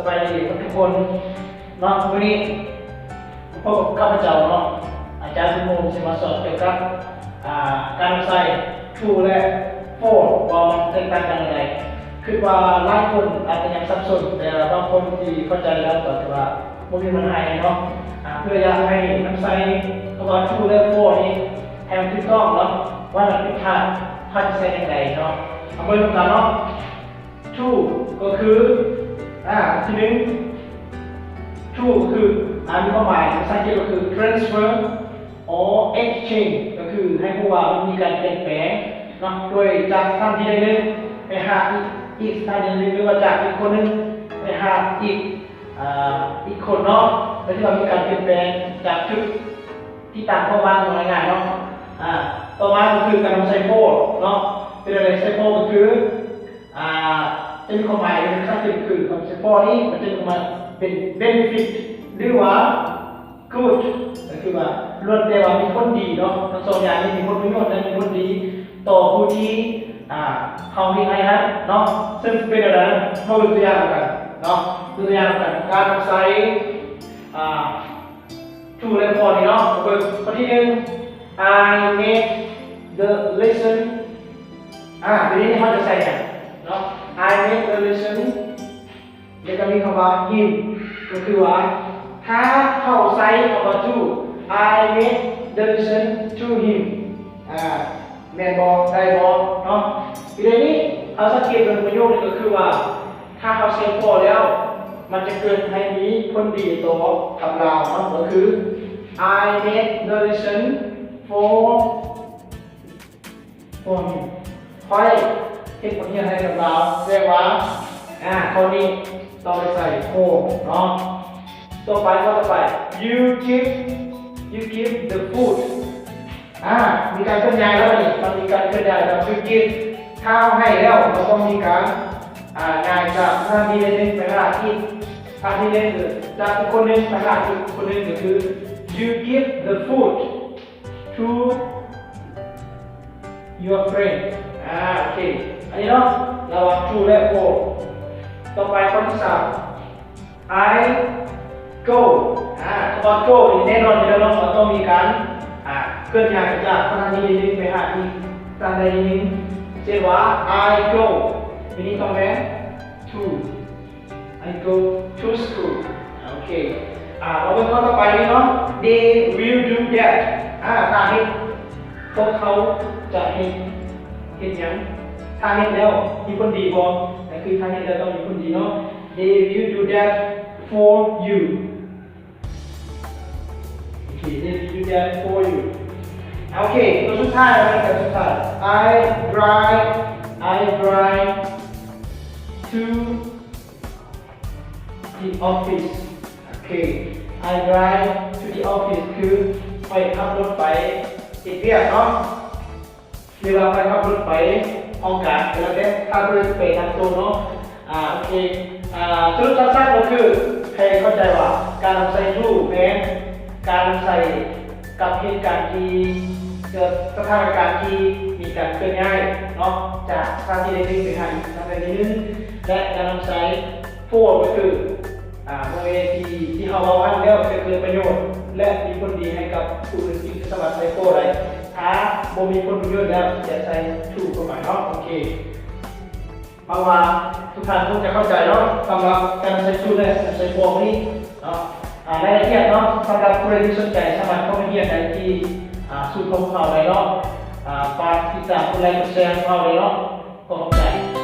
ສະບາຍດີທຸກຄົນເນາະ, ມື້ນີ້ພົບກັບຂ້າພະເຈົ້າເນາະ ອາຈານບຸນໂຮມ ຊິມາສອນກ່ຽວກັບ ອາ ການນຳໃຊ້ to ແລະ for ວ່າມັນແຕກຕ່າງກັນຢ່າງໃດ. ຄິດວ່າຫຼາຍຄົນອາດຈະຍັງສັບສົນ, ແຕ່ວ່າບາງຄົນທີ່ເຂົ້າໃຈແລ້ວກໍຖືວ່າບໍ່ມີບັນຫາຫຍັງເນາະ. ອາ ເພື່ອຢາກໃຫ້ນຳໃຊ້ຄຳວ່າ to ແລະ for ນີ້ໃຫ້ມັນຖືກຕ້ອງເນາະ, ວ່າມັນຜິດພາດ ເຮົາຈະໃຊ້ຈັ່ງໃດເນາະ. ເຮົາເບິ່ງນຳກັນເນາະ. To ກໍຄື ອາ ທີໜຶ່ງ to ກໍຄື ອາ ມີຄວາມໝາຍພາສາອັງກິດກໍຄື transfer or exchange ກໍຄືໃຫ້ຮູ້ວ່າມັນມີການປ່ຽນແປງເນາະ, ໂດຍຈາກສະຖານທີ່ໃດໜຶ່ງໄປຫາອີກ ອີກສະຖານທີ່ໜຶ່ງ ຫຼືວ່າຈາກອີກຄົນໜຶ່ງໄປຫາອີກ ອາ ອີກຄົນເນາະ, ກໍຖືວ່າມີການປ່ຽນແປງຈາກຈຸດທີ່ຕັ້ງຂອງມັນ ວ່າງ່າຍໆເນາະ. ອາ ຕໍ່ມາກໍຄືການນຳໃຊ້ for ເນາະ, ເປັນແນວໃດໃຊ້ for ກໍຄື ອາ ຈະມີຄວາມໝາຍເປັນພາສາອັງກິດຄື ຄຳໃຊ້ for ນີ້ມັນຈະມີຄວາມໝາຍເປັນ benefit ຫຼືວ່າ good ກໍຄືວ່າລ້ວນແຕ່ວ່າມີຜົນດີເນາະ, ທັງສອງຢ່າງນີ້ມີຜົນປະໂຫຍດ ແລະ ມີຜົນດີຕໍ່ຜູ້ທີ່ ອາ ເຮົາເຮັດໃຫ້ຫັ້ນເນາະ. ເຊິ່ງເປັນແນວໃດ ເຮົາເບິ່ງຕົວຢ່າງນຳກັນເນາະ, ຕົວຢ່າງນຳກັນ ການນຳໃຊ້ ອາ to ແລະ for ນີ້ເນາະ. ເບິ່ງຂໍ້ທີໜຶ່ງ I made the lesson ອາ ທີນີ້ເຮົາຈະໃສ່ຫຍັງເນາະ, I made the lesson ແລ້ວກໍມີຄຳວ່າ him ກໍຄືວ່າ ຖ້າເຮົາໃສ່ຄຳວ່າ to I made the lesson to him ອາ ແມ່ນບໍ່? ໄດ້ບໍ່ເນາະ? ທີນີ້ເຮົາສັງເກດເບິ່ງປະໂຫຍດນີ້ກໍຄືວ່າ ຖ້າເຮົາໃຊ້ for ແລ້ວ ມັນຈະເກີດໃຫ້ມີຜົນດີຕໍ່ກັບລາວເນາະ, ກໍຄື I made the lesson for, for him ຂ້ອຍເຮັດບົດຮຽນໃຫ້ກັບລາວ. ແປວ່າ ອາ ຂໍ້ນີ້ຕ້ອງໄດ້ໃສ່ for ເນາະ. ຕໍ່ໄປ ຂໍ້ຕໍ່ໄປ You give, you give the food ອາ ມີການເຄື່ອນຍ້າຍແລ້ວນີ້, ມັນມີການເຄື່ອນຍ້າຍແລ້ວ. You give ຖ້າເຮົາໃຫ້ແລ້ວ ເຮົາຕ້ອງມີການ ອາ ຍ້າຍຈາກສະຖານທີ່ໃດໜຶ່ງໄປຫາອີກສະຖານທີ່ໜຶ່ງ, ຈາກອີກຄົນໜຶ່ງໄປຫາອີກຄົນໜຶ່ງ, ກໍຄື You give the food to your friend ອາ ໂອເຄ. ອັນນີ້ເນາະ ລະຫວ່າງ to ແລະ for. ຕໍ່ໄປ ຂໍ້ທີສາມ I go ອາ ຄຳວ່າ go ນີ້ແນ່ນອນຢູ່ແລ້ວເນາະ ວ່າຕ້ອງມີການ ອາ ເຄື່ອນຍ້າຍຈາກສະຖານທີ່ໜຶ່ງໄປຫາອີກສະຖານທີ່ໜຶ່ງ. ເຊັ່ນວ່າ I go ທີນີ້ຕ້ອງແມ່ນ to, I go to school ໂອເຄ. ອາ ມາເບິ່ງຂໍ້ຕໍ່ໄປນີ້ເນາະ They will do that ອາ ຖ້າເຮັດ ພວກເຂົາຈະເຮັດ ເຮັດຫຍັງ? ຖ້າເຮັດແລ້ວມີຜົນດີບໍ່? ກໍຄືຖ້າເຮັດແລ້ວຕ້ອງມີຜົນດີເນາະ. They will do that for you. ໂອເຄ They will do that for you. ໂອເຄ ຕົວສຸດທ້າຍ ອັນນີ້ກໍສຸດທ້າຍ I drive, I drive to the office. ໂອເຄ I drive to the office ຄືຂ້ອຍຂັບລົດໄປເຮັດວຽກເນາະ. ຫຼືວ່າໄປຂັບລົດໄປຫ້ອງການກໍແລ້ວແຕ່ ຖ້າຜູ້ໃດຊິໄປນຳໂຕເນາະ. ອາ ໂອເຄ ອາ ສະຫຼຸບສັ້ນໆກໍຄືໃຫ້ເຂົ້າໃຈວ່າ ການນຳໃຊ້ to ແມ່ນການນຳໃຊ້ກັບເຫດການທີ່ ເກີດສະຖານະການທີ່ມີການເຄື່ອນຍ້າຍເນາະ ຈາກສະຖານທີ່ໃດໜຶ່ງໄປຫາອີກສະຖານທີ່ໜຶ່ງ ແລະ ການນຳໃຊ້ for ກໍຄື ອາ ເມື່ອທີ່ ທີ່ເຮົາເວົ້າຫັ້ນແລ້ວຈະເກີດປະໂຫຍດ ແລະ ມີຜົນດີໃຫ້ກັບຜູ້ອື່ນອີກ ສາມາດໃຊ້ for ໄດ້. ຖ້າບໍ່ມີຜົນປະໂຫຍດແລ້ວຈະໃຊ້ to ເຂົ້າໄປເນາະ. ໂອເຄ ຫວັງວ່າທຸກທ່ານຄົງຈະເຂົ້າໃຈເນາະ ສຳລັບການໃຊ້ to ແລະ ໃຊ້ for ນີ້ເນາະ. ອາ ລາຍລະອຽດເນາະ ສຳລັບຜູ້ໃດທີ່ສົນໃຈສາມາດເຂົ້າມາຮຽນໄດ້ທີ່ ອາ ສູນຂອງພວກເຮົາໄດ້ເນາະ. ອາ ຝາກຕິດຕາມກົດໄລກົດແຊໃຫ້ພວກເຮົາໄດ້ເນາະ. ຂໍຂອບໃຈ.